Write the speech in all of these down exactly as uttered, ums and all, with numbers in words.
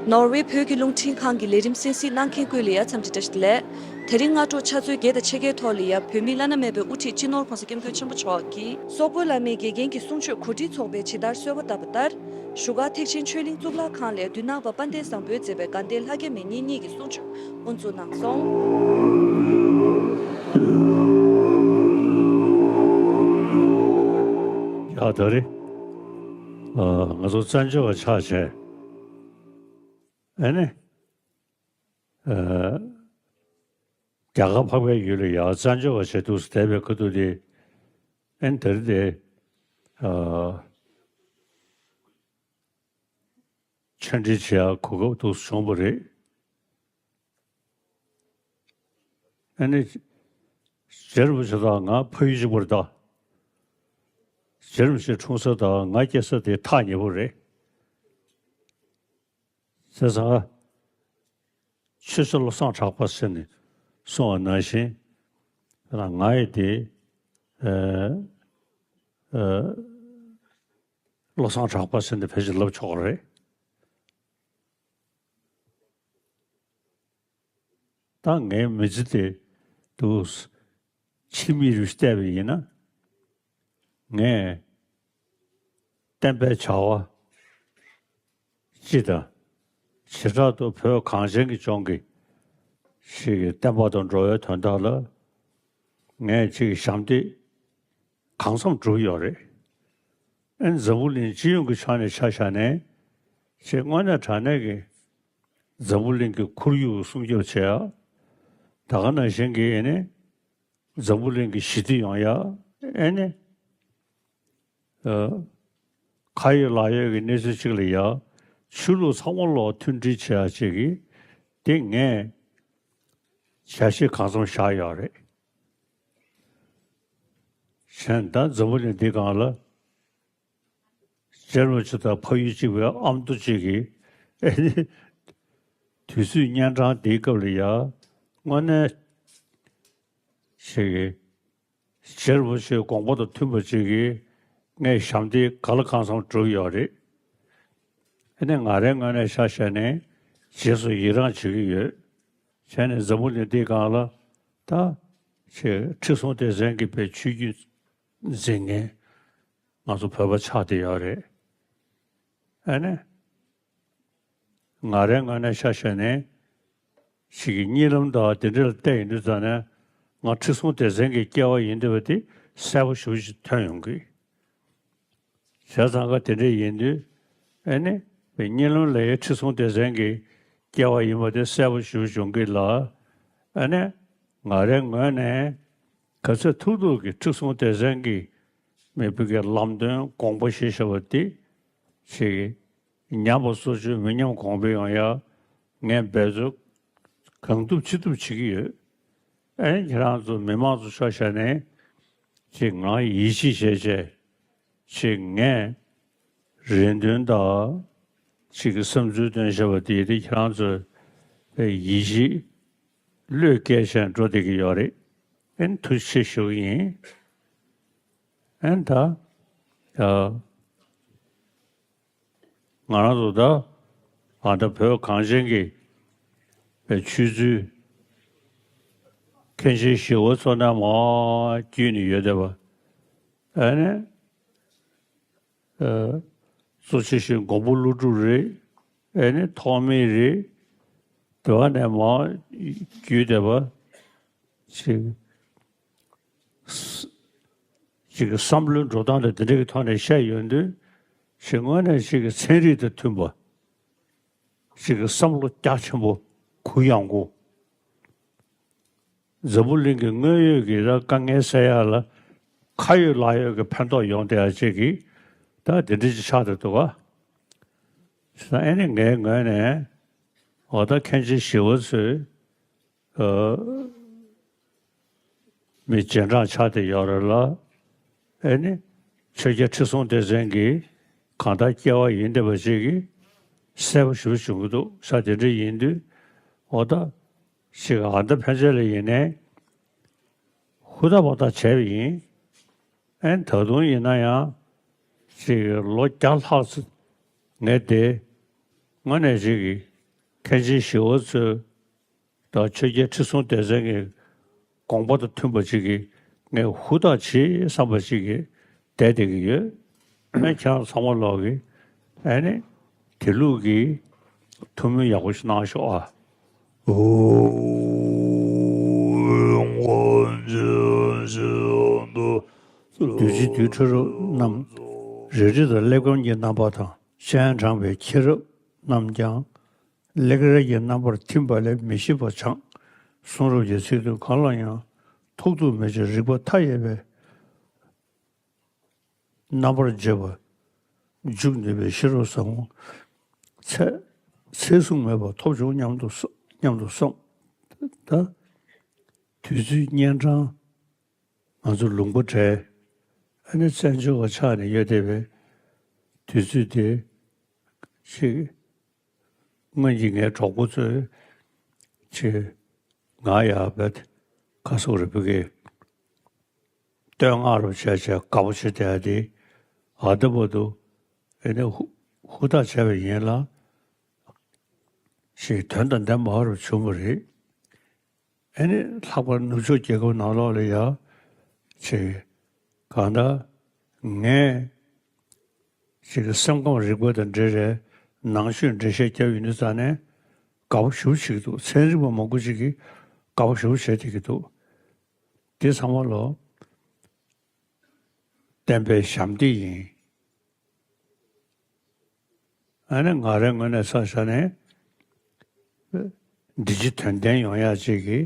ནོར་ཝེ་བོད་ཀྱི་རླུང་འཕྲིན་ཁང་གི་ལས་རིམ་གསན་གཟིགས་གནང་མཁན་ཀུན་ལ་ཡ་འཚམས་འདྲི་བཀྲ་ཤིས་བདེ་ལེགས། དེ་རིང་སྔ་དྲོ་ཆུ་ཚོད་བརྒྱད་དང་ཕྱེད་ཀའི་ཐོག་ལ་ཡ་བོད་མིའི་བླ་ན་མེད་པའི་དབུ་ཁྲིད་སྤྱི་ནོར་༸གོང་ས་༸སྐྱབས་མགོན་ཆེན་པོ་མཆོག་གིས་སོག་པོའི་བླ་མའི་དགེ་རྒན་གྱི་གསུང་ཆོས་གོ་སྒྲིག་ཚོགས་པས་ཇི་ལྟར་གསོལ་བ་བཏབ་པ་ལྟར། བཞུགས་སྒར་ཐེག་ཆེན་ཆོས་གླིང་གཙུག་ལག་ཁང་ལས་འདུས་ནང་པ་དཔལ་ལྡན་བཟང་པོའི་མཛད་པའི་དགའ་ལྡན་ལྷ་བརྒྱ་མའི་བསྙེན་གནས་ཀྱི་གསུང་ཆོས་དབུ་འཛུགས་གནང་སོང་། ཡ་ད་རེས། ཨ། ང་ཚོ་བཙན་བྱོལ་བ་ཆགས་བྱས། ཨ་ནི། ཨ། རྒྱ་གར་འཕགས་པའི་ཡུལ་ལ་ཡ་བཙན་བྱོལ་བ་བྱས་འདུག་བསྡད་པའི་ཁ་ཐུག་དེ། ཨ་ནི་དེ་རིང་དེ། ཨ། ཆོས་འབྲེལ་བྱེད་ཡག་གོ་སྐབས་འདུག་བྱུང་བ་རེད། ཨ་ནི། རྗེ་རིན་པོ་ཆེ་དང་ང་ཕ་ཡུལ་གཅིག་པ་རེད་ད། རྗེ་རིན་པོ་ཆེ་འཁྲུངས་ས་དང་ང་སྐྱེས་ས་དེ་ཐག་ཉེ་པོ་རེད། བྱས་ཙང་། ཆོས་རྗེ་བློ་བཟང་གྲགས་པ་ཟེར་ནས་གསུངས་པ་ནང་བཞིན། ང་ཡི་དེ། ཨ། ཨ། བློ་བཟང་གྲགས་པ་ཟེར་ནས་ཕལ་ཆེར་ལབ་ཆོག་གི་རེད། ད་ངའི་མི་ཚེ་དེ་དུ་ཕྱི་མིག་རུ་བལྟས་པ་ཡིན་ན། ངས་བསྟན་པའི་བྱ་བ་སྤྱི་དང་། བྱེ་བྲག་ཏུ་བོད་གངས་ཅན་གྱི་ལྗོངས་ཀྱི་ཞིག་གི་བསྟན་པ་དང་འགྲོ་བའི་དོན་དག་ལ་ངས་ཅིག་ཞབས་འདེགས་གང་འཚམ་བསྒྲུབས་ཡོད་རེད། ཨ་ནི་འཛམ་བུ་གླིང་སྤྱི་ཡོངས་ཀྱི་ཕྱོགས་ནས་ཆ་བཞག་ནས་ཅིག་དངོས་གནས་དྲང་གནས་ཀྱི་འཛམ་བུ་གླིང་གི་ཁོར་ཡུག་སྲུང་སྐྱོབ་བྱེད་ཡ། ད་ག་ནང་བཞིན་གྱི་ཨ་ནི་འཛམ་བུ་གླིང་གི་ཞི་བདེ་ཡོང་ཡ། ཨ་ནི། ཨ། ཁ་ཡོད་ལག་ཡོད་ཀྱི་གནས་ཚུལ་གཅིག་ལ་ཡ། ཆོས་ལུགས་ཚང་མ་ལོག་མཐུན་སྒྲིལ་བྱེད་ཡ་ཅིག་གི། དེ་ངས་བྱ་གཞི་གང་འཚམ་བཞག་ཡོད་རེད། གཞན་ད་འཛམ་བུ་གླིང་འདི་སྒང་ལ། རྗེ་རིན་པོ་ཆེ་དང་ཕ་ཡུལ་གཅིག་པའི་ཨ་མདོ་གཅིག་གིས། ཨེ་ནི། དུས་ཚོད་གཉན་འཕྲང་འདིའི་སྐབས་ལ་ཡ། དངོས་གནས་ཞིག་གིས། རྗེ་རིན་པོ་ཆེའི་དགོངས་པ་དང་མཐུན་པ་ཅིག་གིས་ངས་ཞབས་འདེགས་ག་ལ་གང་འཚམ་བསྒྲུབས་ཡོད་རེད། ཨ་ནི་ང་རའི་ངོས་ནས་ཆ་བཞག་ནས་རྗེས་སུ་ཡི་རང་བྱེད་ཀྱི་ཡོད། བྱས་ནས་འཛམ་བུ་གླིང་འདིའི་སྒང་ལ་ད་ཆེ་ཁྲི་སྲོང་ལྡེ་བཙན་གྱི་པའི་ཆོས་བརྒྱུད་འཛིན་མཁན་ང་ཚོ་བོད་པ་ཆགས་བསྡད་ཡོད་རེད། ཨ་ནི། ང་རའི་ངོས་ནས་ཆ་བཞག་ནས་ཞིག་གི་གཉིད་ལམ་དང་དེ་འདྲ་ལ་བལྟས་ཡོང་དུས་ཙང་ནས་ང་ཁྲི་སྲོང་ལྡེ་བཙན་གྱི་སྐྱེ་བ་ཡིན་འདོད་པ་དེ་གསལ་པོ་ཞེ་པོ་ཅིག་ཐོན་ཡོང་གི། བྱས་ཙང་ཀ་དེ་འདྲ་ཡིན་དུས། ཨ་ནི། པའི་གཉིད་ལམ་ལ་ཡ་ཁྲི་སྲོང་ལྡེ་བཙན་གྱི་སྐྱེ་བ་ཡིན་པ་དེ་གསལ་པོ་ཞེ་པོ་བྱུང་གི་ལ། ཨ་ནི། ང་རའི་ངོས་ནས་ག་ཚོད་ཐུབ་ཐུབ་ཀྱིས་ཁྲི་སྲོང་ལྡེ་བཙན་གྱི་མི་བུ་གའི་ལམ་སྟོན་དགོངས་པ་བཞེས་བཞག་པ་དེ་ཞིག་ཉམས་པ་སོར་ཆུད་མི་ཉམས་གོང་འཕེལ་ཡོང་ཡ་ངས་འབད་རྩོལ་གང་ཐུབ་ཅི་ཐུབ་བྱེད་ཀྱི་ཡོད། ཨེ་ཁྱེད་རང་ཚོ་མི་མང་ཚོ་ཆ་བཞག་ནས་ཅིག་ང་ཡིད་ཆེས་བྱས་བྱས་ཅིག་ངས་རེ་འདུན་དང་ཅིག་གི་བསམ་ཚུལ་བཏོན་བཞག་པ་དེ་དེ་ཁྱེད་རང་ཚོ་ཡིད་ཆེས་བློས་བཀལ་བྱས་འགྲོ་བསྡད་ཀྱི་ཡོད་རེད། ཨེ་ཐུགས་རྗེ་ཆེ་ཞུ་གི་ཡིན། ཨེ་ད་ཨ། ང་རང་ཚོ་ད་ཨ་ད་བོད་གངས་ཅན་གྱི་པའི་ཆོས་ཚུལ་མཁན་ཆེན་ཞི་བ་འཚོ་ནས་མར་བརྒྱུད་ནས་ཡོད་བསྡད་པ། ཨ་ནི་ཨ་གཙོ་ཆེ་ཤོས་མགོན་པོ་ཀླུ་སྒྲུབ་རེད། ཨ་ནི་ཐོགས་མེད་རེད། དེ་བ་ནས་མར་བརྒྱུད་བསྡད་པ་ཅིག་ཅིག་གི་བསམ་བློའི་འགྲོ་སྟངས་དང་དེ་འདྲ་གི་ཐོག་ནས་བཤད་ཡོང་དུས། ཅིག་དངོས་གནས་ཅིག་གི་ཚན་རིག་དང་མཐུན་པ། ཅིག་གི་བསམ་བློ་རྒྱ་ཆེན་པོ་གུ་ཡངས་པོ། འཛམ་བུ་གླིང་གི་དངོས་ཡོད་ཀྱི་ད་དཀའ་ངལ་སེལ་ཡག་ལ་ཁ་ཡོད་ལག་ཡོད་ཀྱི་ཕན་ཐོགས་ཡོང་བསྡད་ཡག་ཅིག་གི་ད་དེ་འདྲ་ཅིག་ཆགས་བསྡད་འདུག་ག་ཨ་ནི་ངའི་ངོས་ནས་འོ་ད་མཁན་ཆེན་ཞི་བ་འཚོས། ཨ། མི་རྗེས་འབྲང་ཆགས་བསྡད་ཡོད་རེད་ལ། ཨེ་ནི། ཆོས་རྒྱལ་ཁྲི་སྲོང་ལྡེ་བཙན་གྱི་གང་ལྟར་སྐྱེ་བ་ཡིན་བསྡད་པ་ཅིག་གིས་གསལ་པོ་ཞེ་པོ་བྱུང་གི་འདུག་ས། དེ་འདྲ་ཡིན་དུས་འོ་ད་ཞིག་ཨ་ད་ཕན་ཆད་ལ་ཡིན་ནའི་ཧུར་ཐག་པ་ཐག་བྱས་པ་ཡིན། ཨེ་ད་དུང་ཡིན་ན་ཡང་ཅིག་ལོ་བརྒྱ་ལྷག་ཙམ་ངས་དེ་དངོས་གནས་ཅིག་གི་ མཁན་ཆེན་ཞི་བ་འཚོའི་དང་ཆོས་རྒྱལ་ཁྲི་སྲོང་ལྡེ་བཙན་གྱི་དགོངས་པ་དང་མཐུན་པ་ཅིག་གིས་ངས་ཧུར་ཐག་བྱེད་བསམ་པ་ཅིག་གིས་བསྡད་བསྡད་ཀྱི་ཡོད། ཨ་ནི་ཁྱེད་རང་ཚང་མ་ལོག་གིས་ཨ་ནི་དེ་ལུགས་ཀྱི་ཐུགས་སྨོན་ཡག་པོ་ཞིག་གནང་ཤོག་ཨ། བདུད་རྩི་རྡུལ་ཕྲ་རབ་རྣམས། རལ་གྲི་དང་གླེགས་བམ་གྱི་རྣམ་པ་དང་། སྤྱན་དྲངས་པའི་མཁྱེན་རབ་རྣམས་ཀྱང་། གླེགས་རལ་གྱི་རྣམ་པར་ཐིམ་པ་ལས་མི་ཤེས་པ་སྦྱངས། གསུང་རབ་ཀྱི་ཚིག་དོན་གང་ལ་ཡང་ཐོགས་རྡུགས་མེད་ཅིང་རིག་པ་མཐའ་ཡས་པའི་རྣམ་པར་འབྱེད་པ་འཇུག་ནུས་པའི་ཤེས་རབ་ཟབ་མོ་ཚད་ཚད་བཟུང་མེད་པ་ཐོབ་བྱུང་སྙམ་དུ་བསམ་སྙམ་དུ་བསམ། ད་དུས་ཚོད་གཉན་འཕྲང་ང་ཚོ་ལུང་པ་བྲལ། ཨ་ནི་བཙན་བྱོལ་བ་ཆགས་ནས་ཡོད་བསྡད་པའི་དུས་ཚོད་དེ་ཅིག་སྔོན་གྱི་ངའི་གྲོགས་པོ་ཚོས་ཅིག་ང་ཡར་བད་ཁ་སོག་རི་བུ་གའི་བསྟོད་བསྔགས་རུ་བྱས་བྱས་དགའ་པོ་བྱེད་བསྡད་དེ། ཨ་ད་བར་དུ་ཨེ་ནས་ཧུ་ཧུར་ཐག་བྱས་པ་ཡིན་ལ། ཞེས་དོན་དང་ལྡན་པ་རུ་བྱུང་བ་རེད། ཨེ་ནས་ལྷག་པར་ནུབ་ཕྱོགས་རྒྱལ་ཁབ་ནང་ལོགས་ལ་ཡ་ཅིག་གང་ལྟར་ངས་ཅིག་སེམས་ཁམས་རིག་པ་དང་འབྲེལ་བའི་ནང་ཆོས་འགྲེལ་བཤད་བརྒྱབ་ཡོད་དུས་ཙང་ནས་དགའ་པོ་ཞེ་པོ་བྱེད་ཀྱི་འདུག་ཚན་རིག་པ་མང་པོ་ཅིག་གིས་དགའ་པོ་ཞེ་པོ་བྱས་བསྡད་ཀྱི་འདུག་དེ་ཚང་མ་ལོ་བསྟན་པའི་ཞབས་འདེགས་ཡིན། ཨ་ནི་ང་རའི་ངོས་ནས་ཆ་བཞག་ནས་འདི་ཕྱི་དོན་ལྡན་ཡོང་ཡག་ཅིག་གི་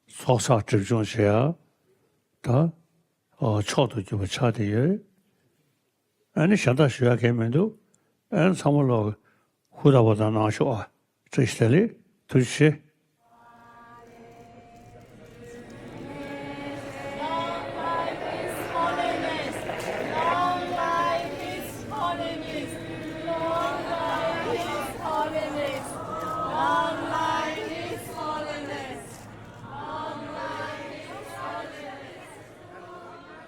ཚོགས་བསགས་སྒྲིབ་སྦྱོང་བྱེད་ཡག་ད་མཆོག་ཏུ་གྱུར་པ་ཆགས་བསྡད་ཡོད། ཨ་ནི་གཞན་དག་ཞུ་ཡག་གང་མི་འདུག་ཨ་ནི་ཚང་མ་ལོག་ཧུར་ཐག་པ་དང་གནང་ཤོག་ཨ། བཀྲ་ཤིས་བདེ་ལེགས། ཐུགས་རྗེ་ཆེ།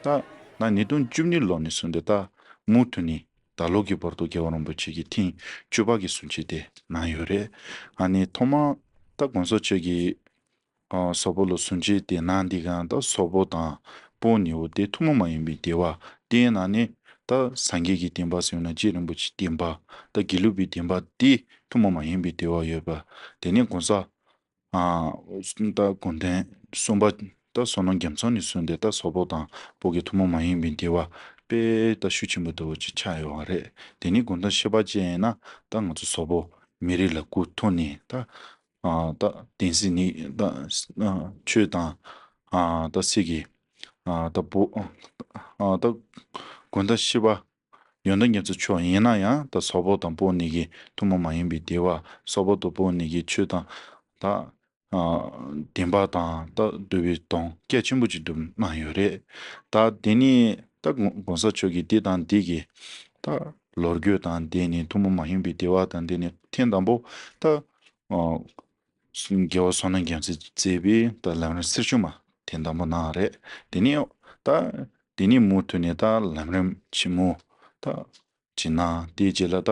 ད་ན་ཉིས་སྟོང་བཅུ་གཉིས་ལོ་ནས་བཟུང་སྟེ་ད་མུ་མཐུད་ནས་ད་ལོ་གི་བར་དུ་རྒྱལ་བ་རིན་པོ་ཆེ་གིས་ཐེངས་བཅུ་པ་གི་གསུང་ཆོས་དེ་གནང་ཡོད་རེད། ཨ་ནི་ཐོག་མ་ད་གོང་ས་མཆོག་གིས་ཨ་སོག་པོ་ལ་གསུང་ཆོས་དེ་གནང་དུས་སྒང་ད་སོག་པོ་དང་སྤོ་ནི་འོ་དེ་ཐུན་མོང་མ་ཡིན་པའི་བདེ་བ་དེའི་ནང་ནས་ད་སངས་རྒྱས་ཀྱི་བསྟན་པ་ཟེར་ན་རྗེ་རིན་པོ་ཆེའི་བསྟན་པ་ད་དགེ་ལུགས་པའི་བསྟན་པ་དེ་ཐུན་མོང་མ་ཡིན་པའི་བདེ་བ་ཡོད་པ། དེ་ནས་གོང་ས་ཨ་ད་དགོངས་དོན་གསུམ་པ་ད་བསོད་ནམས་རྒྱ་མཚོ་ནས་བཟུང་སྟེ་ད་སོག་པོ་དང་སྤོ་གི་ཐུན་མོང་མ་ཡིན་པའི་བདེ་བ་དཔེ་ད་ཤུགས་ཆེན་པོ་ལྟ་བུ་ཅིག་ཆགས་ཡོད་པ་རེད། དེ་ནས་དགོངས་དོན་བཞི་པ་བཅས་ཡིན་ན་ད་ང་ཚོ་སོག་པོ་མི་རིགས་ལ་མགོ་ཐོག་ནས་ད་ཨ་ད་བསྟན་སྲིད་ནི་ད་ཨ་ཆོས་དང་ཨ་ད་སྲིད་ཀྱི་ཨ་ད་བོ་ཨ་ད་དགོངས་དོན་བཞི་པ་ཡོན་ཏན་རྒྱ་མཚོ་མཆོག་ཡིན་ན་ཡང་ད་སོག་པོ་དང་སྤོ་ནི་གི་ཐུན་མོང་མ་ཡིན་པའི་བདེ་བ། སོག་པོ་དང་སྤོ་ནི་གི་ཆོས་དང་ད་ཨ་བདེན་པ་དང་ད་འདུལ་བའི་དོན་གལ་ཆེན་པོ་ཅིག་སྒྲུབ་གནང་ཡོད་རེད། ད་དེ་ནི་ད་གོང་ས་མཆོག་གིས་འདི་དང་འདི་གི་ད་ལོ་རྒྱུས་དང་འདི་ནི་ཐུན་མོང་མ་ཡིན་པའི་བདེ་བ་དང་འདི་ནི་ཐེངས་དང་པོ་ད་ཨ་རྒྱལ་བ་བསོད་ནམས་རྒྱ་མཚོས་མཛད་པའི་ད་ལམ་རིམ་གསེར་ཕྱེ་མ་དེ་དང་པོ་གནང་རེད། དེ་ནས་ད་དེ་ནས་མུ་མཐུད་ནས་ད་ལམ་རིམ་ཆེན་མོ་ད་ཅིག་གནང་། དེའི་རྗེས་ལ་ད་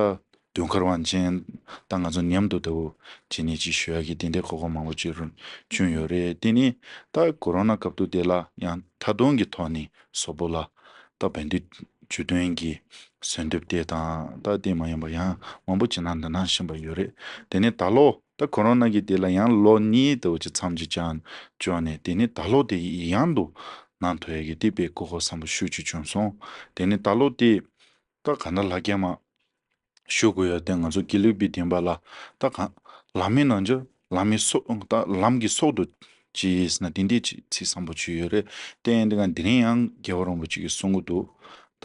དུང་དཀར་དབང་ཆེན་ད་ང་ཚོ་མཉམ་དུ་ལྟ་བུ་བྱས་ནས་ཅིག་ཞུ་ཡག་གི་དེ་འདྲའི་གོ་སྐབས་མང་པོ་ཅིག་རུ་བྱུང་ཡོད་རེད། དེ་ནས་ད་ཀོ་རོ་ན་སྐབས་དུས་དེ་ལ་ཡང་མཐའ་སྡོམ་གྱི་ཐོག་ནས་སོག་པོ་ལ་ད་བན་དེ་བཅུ་བདུན་གྱི་གསོལ་འདེབས་དེ་དང་ད་དེ་མ་ཡིན་པ་ཡང་མང་པོ་ཅིག་གནང་དང་གནང་བཞིན་པ་ཡོད་རེད། དེ་ནས་ད་ལོ་ད་ཀོ་རོ་ན་གི་དེ་ལ་ཡང་ལོ་གཉིས་ལྟ་བུ་ཅིག་མཚམས་ཅིག་བཅད་བཅད་ནས་དེ་ནས་ད་ལོ་དེ་ཡང་དུ་གནང་ཐུབ་ཡ་གི་དེ་དཔེ་གོ་སྐབས་བཟང་པོ་ཤུགས་ཆེ་བྱུང་སོང་། དེ་ནས་ད་ལོ་དེ་ད་གང་ལྟར་ལྷ་རྒྱལ་མ་ཞུ་དགོས་ཡ་དེ་ང་ཚོ་དགེ་ལུགས་པའི་བསྟན་པ་ལ་ད་གང་ལམ་མེ་ནང་ཆོས་ལམ་མེ་སྲོག་ད་ལམ་གྱི་སྲོག་ཏུ་ཅི་ཡིན་ཟེར་ན་དེ་འདྲའི་ཅིག་ཚིག་བཟང་པོ་ཅིག་ཡོད་རེད། དེ་ཡིན་དུས་གང་དེ་རིང་ཡང་རྒྱལ་བ་རིན་པོ་ཆེ་གིས་གསུང་གི་འདུག་ད་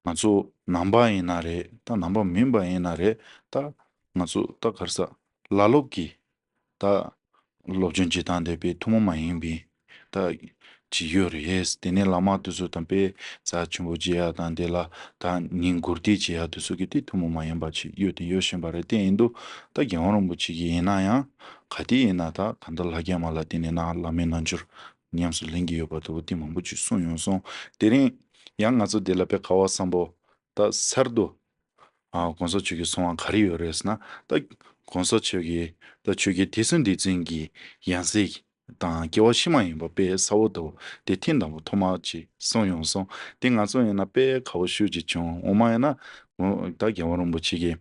ང་ཚོ་ནང་པ་ཡིན་ན་རེད། ད་ནང་པ་མིན་པ་ཡིན་ན་རེད། ད་ང་ཚོ་ད་ག་རེ་ཟ་བླ་སློབ་ཀྱི་ད་སློབ་སྦྱོང་བྱེད་སྟངས་དེ་དཔེ་ཐུན་མོང་མ་ཡིན་པའི་ད་ཅིག་ཡོད་རེད། དེ་ནས་བླ་མ་དེ་ཚོ་དང་དཔེ་རྩ་ཆེན་པོ་བྱེད་ཡ་དང་དེ་ལ་ད་ཉིན་གུར་སྟོད་བྱེད་ཡ་དེ་ཚོ་གི་དེ་ཐུན་མོང་མ་ཡིན་པ་ཅིག་ཡོད་དེ་ཡོད་བཞིན་པ་རེད། དེ་ཡིན་དུས་ད་རྒྱལ་བ་རིན་པོ་ཆེ་གིས་ཡིན་ན་ཡང་ག་དུས་ཡིན་ན་ད་གང་ལྟར་ལྷ་རྒྱལ་མ་ལ་བརྟེན་ནས་ན་བླ་མའི་རྣལ་འབྱོར་ཉམས་སུ་ལེན་གྱི་ཡོད་པ་ལྟ་བུ་དེ་མང་པོ་ཅིག་གསུངས་ཡོང་སོང་། དེ་རིང་ཡང་ང་ཚོ་འདི་ལ་དཔེ་ག་བ་བཟང་པོ་ད་གསར་དུ་ཨ་གོང་ས་མཆོག་གི་གསུང་བ་ག་རེ་ཡོད་རེད་ཟེར་ན། ད་ གོང་ས་མཆོག་གི་ད་ཆོས་རྒྱལ་ཐོས་བསམ་སྡེ་བཙན་གྱི་ཡང་སྲིད་དང་རྒྱལ་བ་ཕྱི་མ་ཡིན་པ་དཔེ་གསལ་པོ་འདུག་དེ་ཐེངས་དང་པོ་ཐོག་མ་ཅིག་གསུངས་ཡོང་སོང་། དེ་ང་ཚོ་ཡིན་ན་དཔེ་དགའ་པོ་ཤུགས་ཅིག་བྱུང་། འོ་མ་ཡིན་ན་ད་རྒྱལ་བ་རིན་པོ་ཆེ་གི་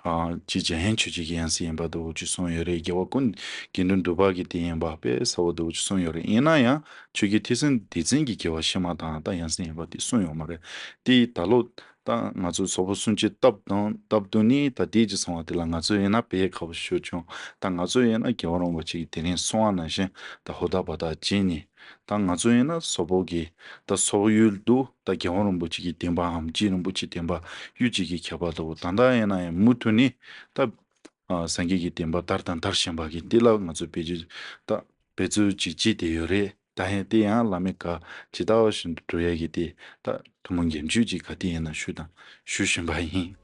ཨ་ཅིག་འཇམ་དབྱངས་ཆོས་རྗེ་གི་ཡང་སྲིད་ཡིན་པ་འདུག་ཅིག་གསུངས་ཡོད་རེད། རྒྱལ་བ་ཀུན་དགེ་འདུན་གྲུབ་པ་གི་དེ་ཡིན་པ་དཔེ་གསལ་པོ་འདུག་ཅིག་གསུངས་ཡོད་རེད། ཡིན་ན་ཡང་ཆོས་རྒྱལ་ཐོས་བསམ་སྡེ་བཙན་གྱི་རྒྱལ་བ་ཕྱི་མ་དང་ད་ཡང་སྲིད་ཡིན་པ་དེ་གསུངས་ཡོད་མ་རེད། དེ་ད་ལོ་ད་ང་ཚོ་སོག་པོ་སུམ་ཅུ་སྟབས་དང་སྟབས་བསྟུན་ནི་ད་དེ་ཅིག་སོང་བ་དེ་ལ་ང་ཚོ་ཡིན་ན་དཔེ་དགའ་པོ་ཤུགས་བྱུང་། ད་ང་ཚོ་ཡིན་ན་རྒྱལ་བ་རིན་པོ་ཆེ་གི་དེ་རིང་གསུང་བ་ནང་བཞིན་ད་ཧོ་ད་བ་ད་བྱས་ནི། ད་ང་ཚོ་ཡིན་ན་སོག་པོ་གི་ད་སོག་ཡུལ་དུ་ད་རྒྱལ་བ་རིན་པོ་ཆེ་གི་བསྟན་པའམ་རྗེ་རིན་པོ་ཆེ་བསྟན་པ་གཡུ་གཅིག་གི་ཁྱད་པར་དུ་ད་ལྟ་ཡིན་ན་ཡང་མུ་མཐུད་ནི་ད་ཨ་སངས་རྒྱས་ཀྱི་བསྟན་པ་དར་དང་དར་བཞིན་པ་གི་འདི་ལ་ང་ཚོ་བེད་སྤྱོད་ད་འབད་རྩོལ་ཅིག་བྱེད་བསྡད་ཡོད་རེད། ད་ཡང་དེ་ཡང་བླ་མེད་ཀ་ཇི་ལྟ་བ་བཞིན་དུ་འགྲོ་ཡ་གི་དེ་ད་ཐུན་མོང་འགན་བཅོལ་ཅིག་ག་དེ་ཡིན་ན་ཞུ་དང་ཞུ་བཞིན་པ་ཡིན།